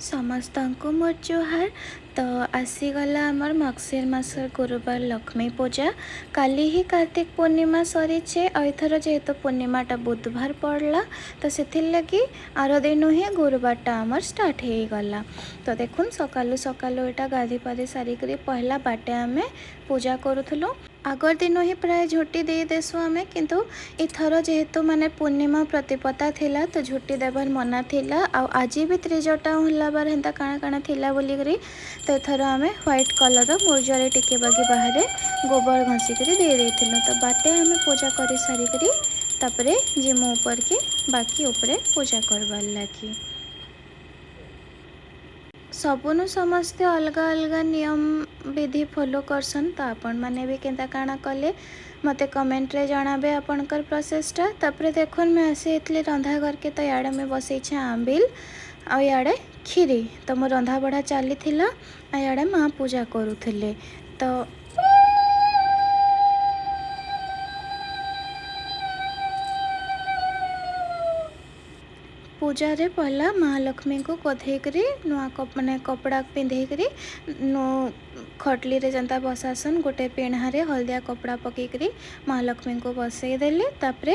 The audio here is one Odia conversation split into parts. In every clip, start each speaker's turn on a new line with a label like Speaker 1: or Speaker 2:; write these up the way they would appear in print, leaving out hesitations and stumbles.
Speaker 1: ସମସ୍ତଙ୍କୁ ମୋର ଜୁହାର। ତ ଆସିଗଲା ଆମର ମାର୍ଗଶିର ମାସର ଗୁରୁବାର ଲକ୍ଷ୍ମୀ ପୂଜା। କାଲି ହିଁ କାର୍ତ୍ତିକ ପୂର୍ଣ୍ଣିମା ସରିଛେ ଆଉ ଏଥର ଯେହେତୁ ପୂର୍ଣ୍ଣିମାଟା ବୁଧବାର ପଡ଼ଲା, ତ ସେଥିର୍ଲାଗି ଆର ଦିନୁ ହିଁ ଗୁରୁବାରଟା ଆମର ଷ୍ଟାର୍ଟ ହେଇଗଲା। ତ ଦେଖୁନ୍, ସକାଲୁ ସକାଲୁ ଏଇଟା ଗାଧି ପାଧି ସାରିକରି ପହଲା ବାଟେ ଆମେ ପୂଜା କରୁଥିଲୁ। আগର ଦିନୁ ହିଁ ପ୍ରାୟ ଝୋଟି ଦେଇ ଦେସୁଁ ଆମେ, କିନ୍ତୁ ଏଥର ଯେହେତୁ ମାନେ ପୂର୍ଣ୍ଣିମା ପ୍ରତିପତା ଥିଲା, ତ ଝୋଟି ଦେବାର ମନା ଥିଲା ଆଉ ଆଜି ବି ତ୍ରିଜଟା ହେଲାବାର ହେନ୍ତା କାଣା କାଣା ଥିଲା ବୋଲିକରି, ତ ଏଥର ଆମେ ହ୍ୱାଇଟ୍ କଲର୍ର ମୁର୍ଜରେ ଟିକେ ବାଗି ବାହାରେ ଗୋବର ଘଷିକରି ଦେଇ ଦେଇଥିଲୁ। ତ ବାଟେ ଆମେ ପୂଜା କରି ସାରିକରି ତାପରେ ଯିମୁ ଉପରକେ ବାକି ଉପରେ ପୂଜା କରବାର୍ ଲାଗି। ସବୁନୁ ସମସ୍ତେ ଅଲଗା ଅଲଗା ନିୟମ ବିଧି ଫଲୋ କରସନ୍, ତ ଆପଣମାନେ ବି କେନ୍ତା କାଣା କଲେ ମୋତେ କମେଣ୍ଟରେ ଜଣାବେ ଆପଣଙ୍କର ପ୍ରୋସେସଟା। ତାପରେ ଦେଖୁନ୍, ମୁଇଁ ଆସି ଯାଇଥିଲି ରନ୍ଧା ଘରକେ। ତ ଇଆଡ଼େ ମୁଇଁ ବସେଇଛେ ଆମ୍ବିଲ ଆଉ ଇଆଡ଼େ କ୍ଷୀରି। ତ ମୋ ରନ୍ଧା ବଢ଼ା ଚାଲିଥିଲା ଆଉ ଇଆଡ଼େ ମା ପୂଜା କରୁଥିଲେ। ତ ପୂଜାରେ ପହଲା ମହାଲକ୍ଷ୍ମୀଙ୍କୁ ଗଧେଇକରି ନୂଆ ମାନେ କପଡ଼ା ପିନ୍ଧେଇକରି ଖଟଲିରେ ଯେନ୍ତା ବସାସନ୍, ଗୋଟେ ପିଢ଼ାରେ ହଳଦିଆ କପଡ଼ା ପକେଇକରି ମହାଲକ୍ଷ୍ମୀଙ୍କୁ ବସେଇ ଦେଲେ। ତାପରେ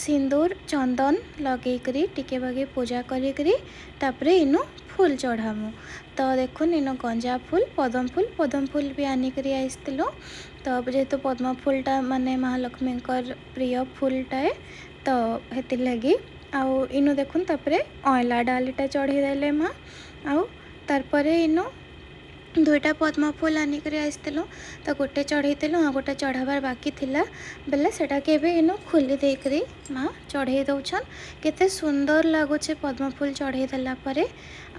Speaker 1: ସିନ୍ଦୁର ଚନ୍ଦନ ଲଗେଇକରି ଟିକେ ବାଗି ପୂଜା କରିକରି ତାପରେ ଇନୁ ଫୁଲ ଚଢ଼ାମୁ। ତ ଦେଖୁନ୍, ଇନୁ ଗଞ୍ଜା ଫୁଲ, ପଦମ ଫୁଲ, ପଦମ ଫୁଲ ବି ଆନିକରି ଆସିଥିଲୁ। ତ ଯେହେତୁ ପଦ୍ମ ଫୁଲଟା ମାନେ ମହାଲକ୍ଷ୍ମୀଙ୍କର ପ୍ରିୟ ଫୁଲଟାଏ, ତ ହେଥିର୍ଲାଗି। ଆଉ ଇନୁ ଦେଖୁନ୍, ତାପରେ ଅଇଁଲା ଡାଲିଟା ଚଢ଼େଇ ଦେଲେ ମା। ଆଉ ତାରପରେ ଇନୁ ଦୁଇଟା ପଦ୍ମ ଫୁଲ ଆନିକରି ଆସିଥିଲୁ, ତ ଗୋଟେ ଚଢ଼େଇଥିଲୁ ଆଉ ଗୋଟେ ଚଢ଼ାବାର ବାକି ଥିଲା ବେଲେ ସେଟାକେ ଏବେ ଇନୁ ଖୋଲି ଦେଇକରି ମା ଚଢ଼େଇ ଦଉଛନ୍। କେତେ ସୁନ୍ଦର ଲାଗୁଛେ ପଦ୍ମ ଫୁଲ ଚଢ଼େଇ ଦେଲା ପରେ।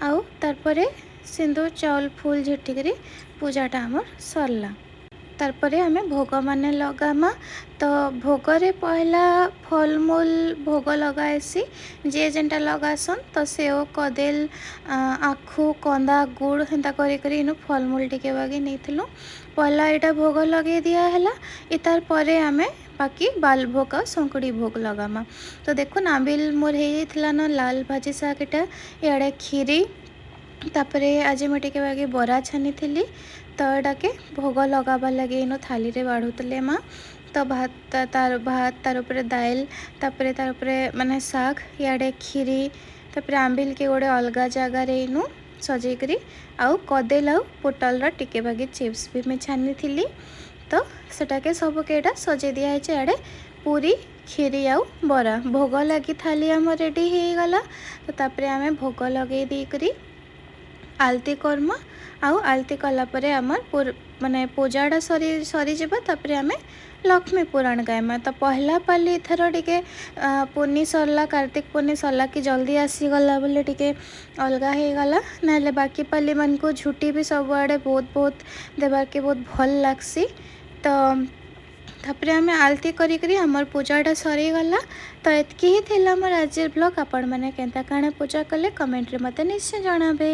Speaker 1: ଆଉ ତାରପରେ ସିନ୍ଦୁର ଚାଉଲ ଫୁଲ ଝିଟିକରି ପୂଜାଟା ଆମର ସରିଲା। ତାରପରେ ଆମେ ଭୋଗମାନେ ଲଗାମା। ତ ଭୋଗରେ ପହଲା ଫଲମୂଲ ଭୋଗ ଲଗାଏସି, ଯିଏ ଯେନ୍ଟା ଲଗାସନ୍। ତ ସେଓ, କଦେଲ, ଆଖୁ, କନ୍ଦା, ଗୁଡ଼ ହେନ୍ତା କରି କରି ଇନୁ ଫଲମୂଲ ଟିକେ ବାଗି ନେଇଥିଲୁ। ପହଲା ଏଇଟା ଭୋଗ ଲଗେଇ ଦିଆ ହେଲା। ଇତାର ପରେ ଆମେ ବାକି ବାଲ ଭୋଗ ଆଉ ଶଙ୍କୁଡ଼ି ଭୋଗ ଲଗାମା। ତ ଦେଖୁନ୍, ଆମ୍ବିଲ ମୋର ହେଇଯାଇଥିଲା ନ, ଲାଲ ଭାଜି ଶାଗ ଏଇଟା, ଇଆଡ଼େ କ୍ଷୀରି। ତାପରେ ଆଜି ମୁଇଁ ଟିକେ ବାଗି ବରା ଛାନିଥିଲି। ତ ଏଟାକେ ଭୋଗ ଲଗାବାର୍ ଲାଗି ଇନୁ ଥାଲିରେ ବାଢ଼ୁଥିଲେ ମା। ତ ଭାତ, ତାର ଭାତ, ତାର ଉପରେ ଦାଇଲ, ତାପରେ ତାର ଉପରେ ମାନେ ଶାଗ, ଇଆଡ଼େ କ୍ଷୀରି, ତାପରେ ଆମ୍ବିଲକେ ଗୋଟେ ଅଲଗା ଜାଗାରେ ଇନୁ ସଜେଇକରି ଆଉ କଦେଲ ଆଉ ପୋଟଲର ଟିକେ ବାଗି ଚିପ୍ସ ବି ମୁଇଁ ଛାନିଥିଲି। ତ ସେଟାକେ ସବୁକେ ଏଇଟା ସଜେଇ ଦିଆହେଇଛି। ଇଆଡ଼େ ପୁରୀ, କ୍ଷୀରି ଆଉ ବରା ଭୋଗ ଲାଗି ଥାଲି ଆମର ରେଡ଼ି ହେଇଗଲା। ତ ତାପରେ ଆମେ ଭୋଗ ଲଗେଇ ଦେଇକରି ଆଳତି କର୍ମା ଆଉ ଆଳତି କଲା ପରେ ଆମର ମାନେ ପୂଜାଟା ସରିଯିବ। ତାପରେ ଆମେ ଲକ୍ଷ୍ମୀ ପୁରାଣ ଗାଇମା। ତ ପହଲା ପାଲି ଏଥର ଟିକେ ପୂର୍ଣ୍ଣି ସରିଲା, କାର୍ତ୍ତିକ ପୂର୍ଣ୍ଣି ସରିଲା କି ଜଲ୍ଦି ଆସିଗଲା ବୋଲି ଟିକେ ଅଲଗା ହେଇଗଲା, ନହେଲେ ବାକି ପାଲିମାନଙ୍କୁ ଝୁଟି ବି ସବୁଆଡ଼େ ବହୁତ ବହୁତ ଦେବାର୍କେ ବହୁତ ଭଲ୍ ଲାଗ୍ସି। ତ ତାପରେ ଆମେ ଆଳତି କରିକରି ଆମର ପୂଜାଟା ସରିଗଲା। ତ ଏତ୍କି ହିଁ ଥିଲା ମୋର ଆଜିର ବ୍ଲଗ୍। ଆପଣମାନେ କେନ୍ତା କାଣା ପୂଜା କଲେ କମେଣ୍ଟରେ ମୋତେ ନିଶ୍ଚୟ ଜଣାବେ।